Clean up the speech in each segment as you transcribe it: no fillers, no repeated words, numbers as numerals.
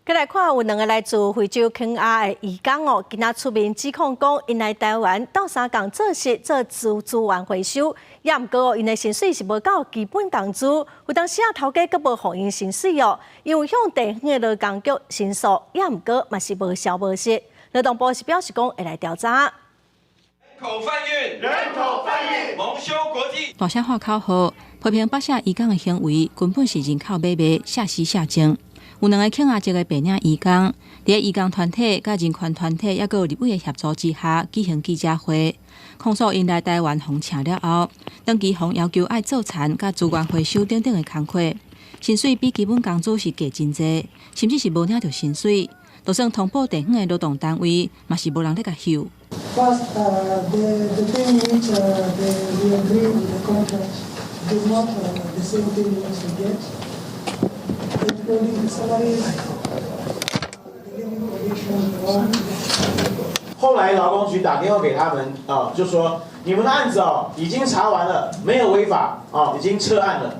閣來看有兩个來自非洲肯亞的移工哦，今仔出面指控講，𪜶來台灣鬥相共做事做資資源回收，也毋過哦，𪜶的薪水是無夠基本工資，有當時啊頭家閣無予𪜶薪水哦，因為向地方的勞工局申訴，也毋過嘛是無消無息。勞動部是表示講會來調查。人口販運，人口販運，蒙羞國際。大聲喊口號，批評北社移工的行為根本是人口買賣、下死下賤。有兩个肯亞籍的白領移工，佇咧移工團體佮人權團體抑閣有立委的協助之下舉行記者會，控訴𪜶來台灣予請了後，長期予要求愛做田佮資源回收等等的工課，薪水比基本工資是低真濟，甚至是無領著薪水。就算通報地方的勞動單位，嘛是無人咧共救。 First, the thing which we agree with the contract is not the same thing which we get, including the salaries, the living conditions, the work. 後來勞工局打電話給他們啊，就說你們的案子哦已經查完了，沒有違法啊，已經撤案了。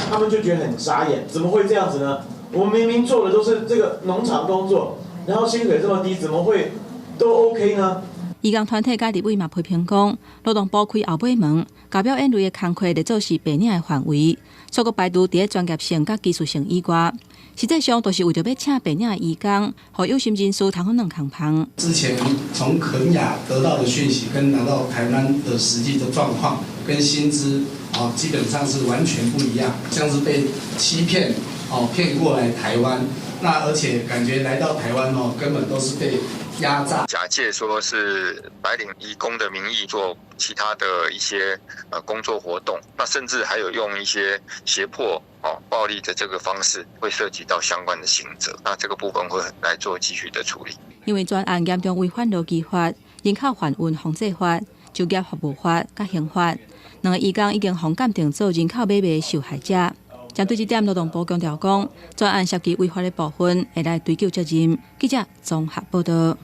他們就覺得很傻眼，怎麼會這樣子呢？我們明明做的都是這個農場工作，然後薪水這麼低，怎麼會都 OK 呢？移工團體佮立委嘛批評講，勞動部開後尾門，共表演類的工課列做是白領的範圍，煞閣排除佇咧專業性佮技術性以外，實際上就是為著欲請白領的移工，予有心人士通好軟空芳。之前從肯亞得到的訊息跟拿到台灣的實際的狀況跟薪資啊，基本上是完全不一樣，像是被欺騙哦，騙過來台灣，那而且感覺來到台灣哦，根本都是被壓榨。假借說是白領移工的名義做其他的一些工作活動，那甚至還有用一些脅迫哦暴力的這個方式，會涉及到相關的刑責。那這個部分會來做繼續的處理。因為專案嚴重違反勞基法、人口販運防制法、就業服務法佮刑法，兩个移工已經予鑑定做人口買賣的受害者。針對這點，勞動部強調講，專案涉及違法的部分，會來追究責任。記者綜合報道。